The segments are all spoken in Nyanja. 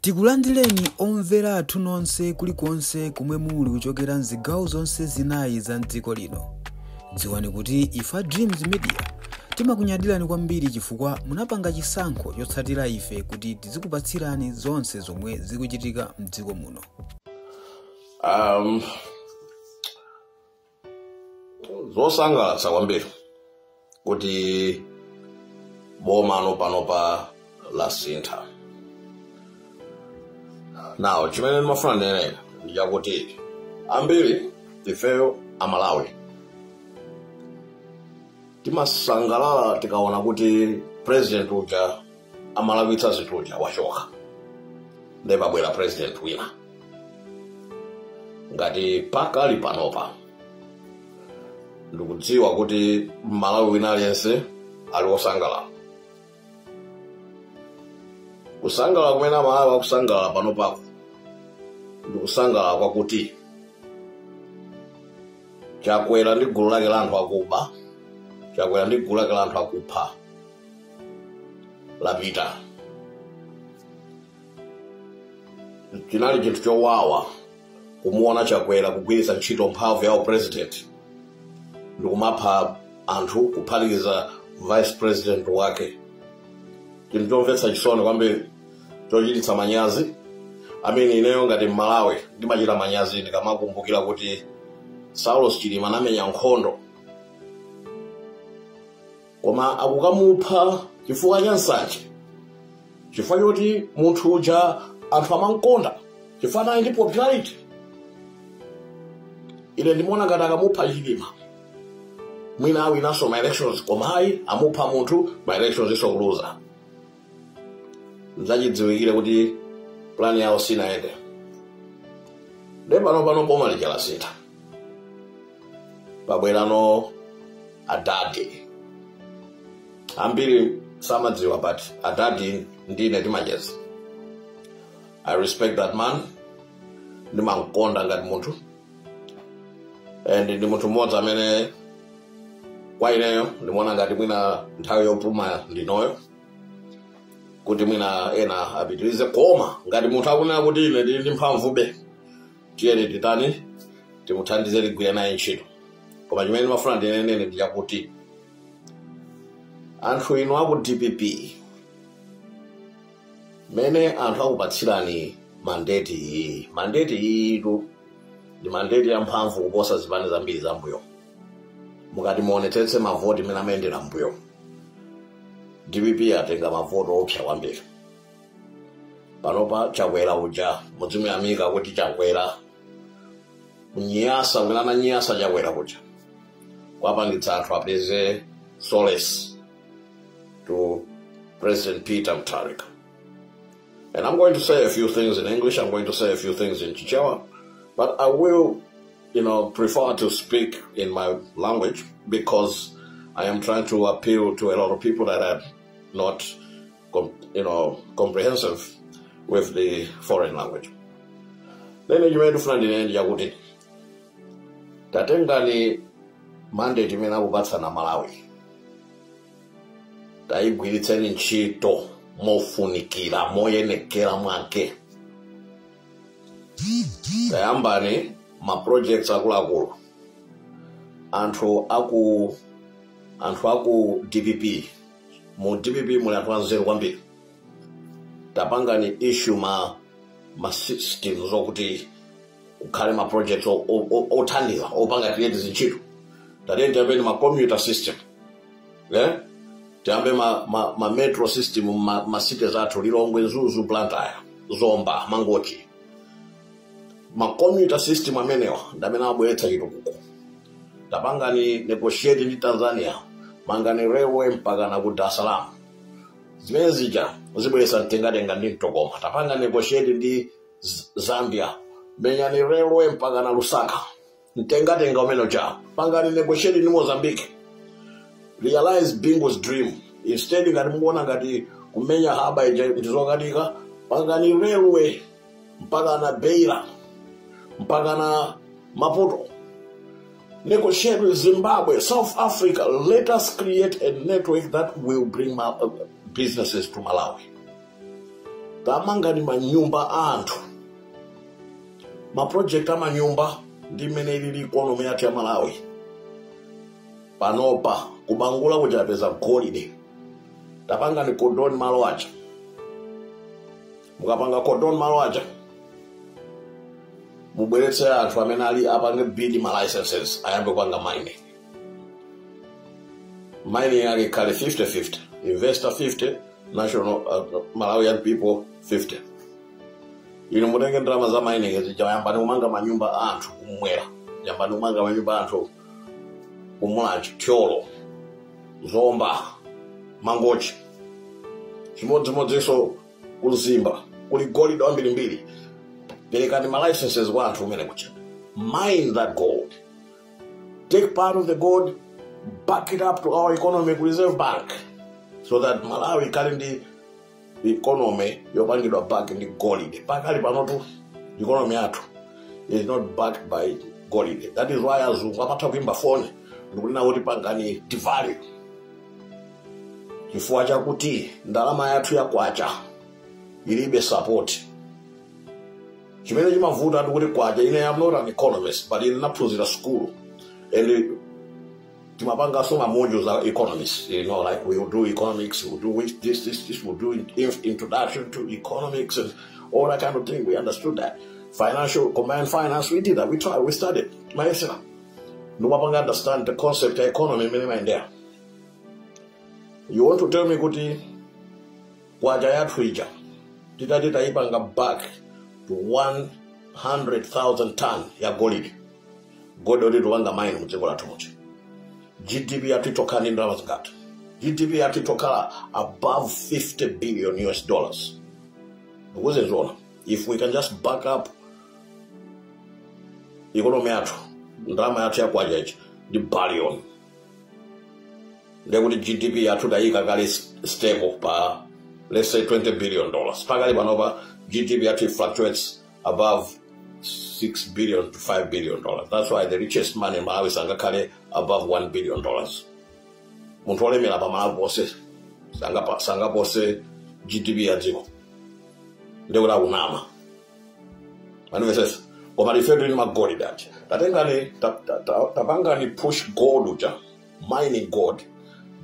Tikulandireni omvera athu nonse kulikonse kumwe muli kuchokera mzigawo zonse zinayi za mdziko lino. Dziwani kuti ifa Dreams Media timakunyadirani kwambiri chifukwa munapanga chisankho chotsatira ife kuti tizikupatsirani zonse zomwe zikuchitika mdziko muno. Zosangalatsa kwambiri kuti boma panopa lasintha. Now, chimene ndimafuna ndinene ndi chakuti ambiri ifeyo Amalawi timasangalala tikaona kuti president uja amalakwitsa zinthu uja wachoka, ndiye pabwera president wina. Ngati pakali panopa ndikudziwa kuti Malawi wina aliyense ali wosangalala. Kusangalala kumene Amalawi akusangalala panopako ndikusangalala kwakuti Chakwera ndi gulu lake la anthu akuba, Chakwera ndi gulu lake la anthu akupha lapita. Chinali chinthu chowawa kumuona Chakwera kugwiritsa ntchito mphamvu ya president ndikumapha anthu, kuphatikiza vice president wake. Chinthu chomvetsa chisoni kwambiri, chochititsa manyazi. Amene ineyo ngati Mmalawi ndimachita manyazi ndikamakumbukira kuti Saulos Chilima anamenya nkhondo koma akukamupha chifukwa cha nsanje, chifukwa choti munthu uja anthu amamkonda, chifukwa anali ndi popularity. Ine ndimaona ngati akamupha Chilima mwina awinanso ma elections, koma ayi, amupha munthu, ma elections iso kuluza. Zachidziwikire kuti plan yawo sinayende. Ndiye pano boma lija lasintha, pabwerano adadi. Ambiri samadziwa, but adadi ndine timacheza. I respect that man, ndimamkonda ngati munthu, and ndi munthu mmodzi amene kwa ineyo ndimaona ngati mwina nthawi yopuma ndinoyo kuti mwina ena apitirize. Koma ngati munthu akunena kuti ine ndili ndi mphamvube, tiyeni titani, timuthandize, tigwire naye ntchito. Koma chimene ndimafuna ndinenene ndi chakuti anthu inu aku DPP, mene anthu akupatsirani mandate iyi, mandate iyitu ndi mandate yamphamvu kuposa zipani zambiri zambuyo. Mukati muonetsetse mavoti mene amayendera mbuyo, DPP atenga mavoti opsa kwambiri. Panopa Chakwera uja mudzimuyamika kuti Chakwera kunyasa kumene ananyasa Chakwera kuja kwapangitsa anthu apeze solace to President Peter Mutharika. And I'm going to say a few things in English, I'm going to say a few things in Chichewa, but I will, prefer to speak in my language because I am trying to appeal to a lot of people that are not, comprehensive with the foreign language. Then chimene ndifuna ndinene chakuti tatengani mandate imene akupatsana Malawi, tayigwiritseni ntchito mofunikira, moyenekera mwake. Tayambani ma projects akuluakulu. Anthu aku DPP, mu DPP muli anthu anzeru kwambiri. Tapangani issue ma systems zokuti kukhale ma projects othandiza opanga create zintchito. Tatiyeni tiyambeni ma commuter system, eh? Tiyambe ma metro system ma cities athu, Lilongwe, Mzuzu, Blantyre, Zomba, Mangochi. Ma commuter system amenewa ndi amene abweretsa chitukuko. Tapangani negotiate ndi Tanzania, mangani railway mpaka na ku Dar es Salaam. Zimene zija zibweretsa mtengatenga ndi mtokoma. Tapanga negotiate ndi Zambia, menyani railway mpaka na Lusaka, mtengatenga umene uja. Pangani negotiate ndi Mozambique, realize Bingu's dream. Instead ngati mukuona ngati kumenya harbour ija ndizokanika, pangani railway mpaka na Beira, mpaka na Maputo. Negotiate with Zimbabwe, South Africa. Let us create a network that will bring businesses to Malawi. Tamangani manyumba anthu, maproject amanyumba. Ndi mmene ilili economy yathu ya Malawi panopa. Kubangula kuchapeza golide, tapangani cordon malo aja. Mukapanga cordon malo aja, mubweretse anthu amene ali apange bid ma licenses, ayambe kupanga mining. Mining yake ikhale 50-50, investor 50, national Malawian people 50. Inu mutenge ndalama za mining zija, yambani kumanga manyumba anthu kumwera, yambani kumanga manyumba anthu kumulanje, Thyolo, Zomba, Mangochi. Chimodzimodzinso kuMzimba, kuli golide wambirimbiri. Perekani ma licenses kwa anthu kumene kucha, mine that gold, take part of the gold, back it up to our economic reserve bank, so that Malawi ikhale ndi economy yopangidwa back ndi golide. Pakali panotu economy yathu is not backed by golide. That is why azungu amatha kuimba foni ndikunena kuti pangani devalue, chifukwa chakuti ndalama yathu yakwacha ilibe support. Chimene chimavuta ndi kuti kwacha, ine am not an economist, but ine naphunzira school and timapanganso ma modules za economics, like we will do economics, we will do this, this, this, we'll do introduction to economics and all that kind of thing. We understood that. Financial, combined finance, we did that. We tried, we studied. Maesera ndimapanga understand the concept ya economy imene imayendera. You want to tell me kuti kwacha yathu ija titati tayipanga back to 100,000 ton ya golide, golide oti tiwanga mine mudziko lathu muja, GDP yathu itokhala ndi ndalama zingati? GDP yathu itokhala above 50 billion US dollars. Ndikuze zona, if we can just back up economy yathu, ndalama yathu yakwacha ichi ndi billion, ndekuti GDP yathu tayika kale stable pa, let's say, $20 billion. Pakali panopa GDP yathu fluctuates above 6 billion to $5 billion. That's why the richest man in Malawi sangakhale above $1 billion. Munthu olemera pa Malawi ponse sangapose GDP ya dziko, ndekuti akunama manimvesesa. Koma ife tili magolide aja, tatengani, tapangani push gold uja, mining gold,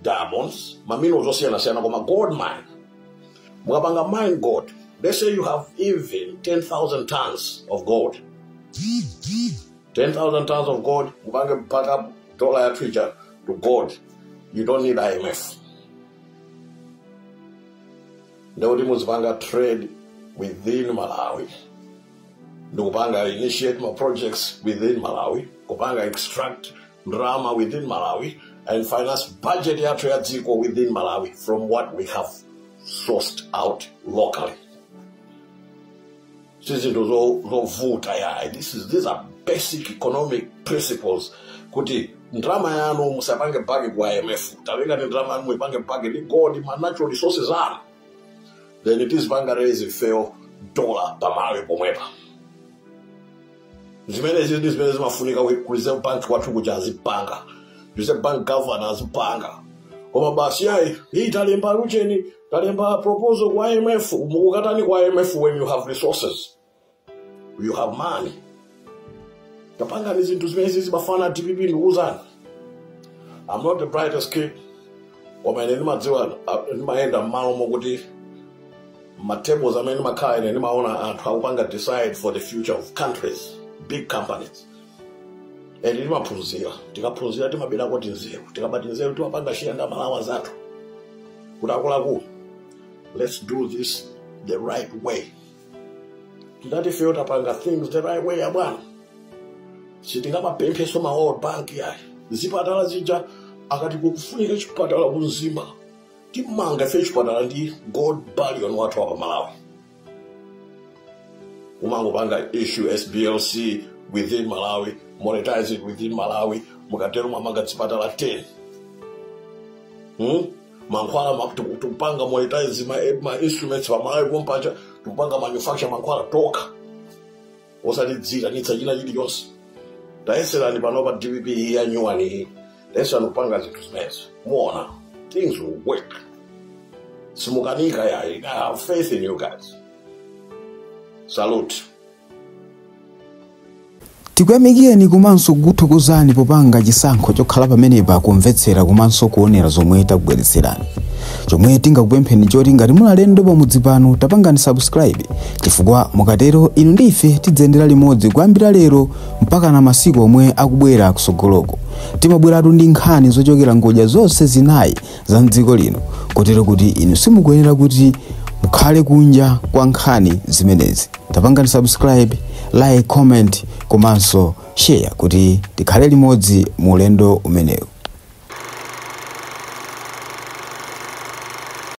diamonds, maminerals osiyanasiyana, koma gold mine. Mukapanga mine gold, let's say you have even 10,000 tons of gold, 10,000 tons of gold, mupange back up dollar yathu ija to gold, you don't need IMF. Ndekuti muzipanga trade within Malawi, ndikupanga initiate ma projects within Malawi, kupanga extract ndalama within Malawi and finance budget yathu ya dziko within Malawi from what we have sourced out locally. Sizinthu zovuta yayi. These are basic economic principles, kuti ndalama yanu musapange back ku IMF. Tawekani ndalama yanu, muipange back ndi gold, ma natural resources anu, then it is panga raise fail dollar pamalawi pomwepa. Zimene ndi zimene zimafunika ku Reserve Bank kwathu kuja azipanga, Reserve Bank governor azipanga. Koma basi yayi, iyi talemba lucheni, talemba proposal kwa IMF. Mukukatani kwa IMF when you have resources, you have money? Tapanga ni zinthu zimene zimafana. DPP, ndikuwuzani, I'm not the brightest kid, koma ine ndimadziwa, ndimayenda m'malo mokuti ma tables amene ndimakhala ine, ndimaona anthu akupanga decide for the future of countries, big companies, and timaphunzira. Tikaphunzira timabwerako tinzeru, tikabati nzeru timapanga share ndi Amalawi zathu kuti akuluakulu, let's do this the right way. Tidati ifeyo tapanga things the right way, abwana, sitingamapempheso ma World Bank yayi. Zipatala zija, akati kukufunika chipatala kuMzimba, timanga ife chipatala ndi gold bullion wathu apa Malawi. Umangopanga issue SBLC within Malawi, monetize it within Malawi. Mukatero mwamanga zipatala 10, Mankhwala tikupanga monetize ma instruments pa Malawi pompacha, tikupanga manufacture mankhwala toka, osatidziranitsa china chilichonse. Tayeserani panopa, DPP yanyuwani iyi, tayeserani kupanga zinthu zimenezo, muona things will work. Simukanika yayi. I have faith in you guys. Salute. Tikuyamikeni komanso kukuthokozani popanga chisankho chokhala pamenepa kumvetsera komanso kuonera zomwe takubweretserani. Chomwe tingakupempheni choti ngati muli alendo pamudzi pano, tapangani subscribe, chifukwa mukatero inu ndi ife tidzayendera limodzi kuyambira lero mpaka na masiku omwe akubwera kusogoloko. Timabweratu ndi nkhani zochokera ngodya zonse zinayi za mdziko lino, kotero kuti inu simukuyenera kuti mukhale kunja kwa nkhani zimenezi. Tapangani subscribe, like, comment komanso share kuti tikhale limodzi mu ulendo umenewu.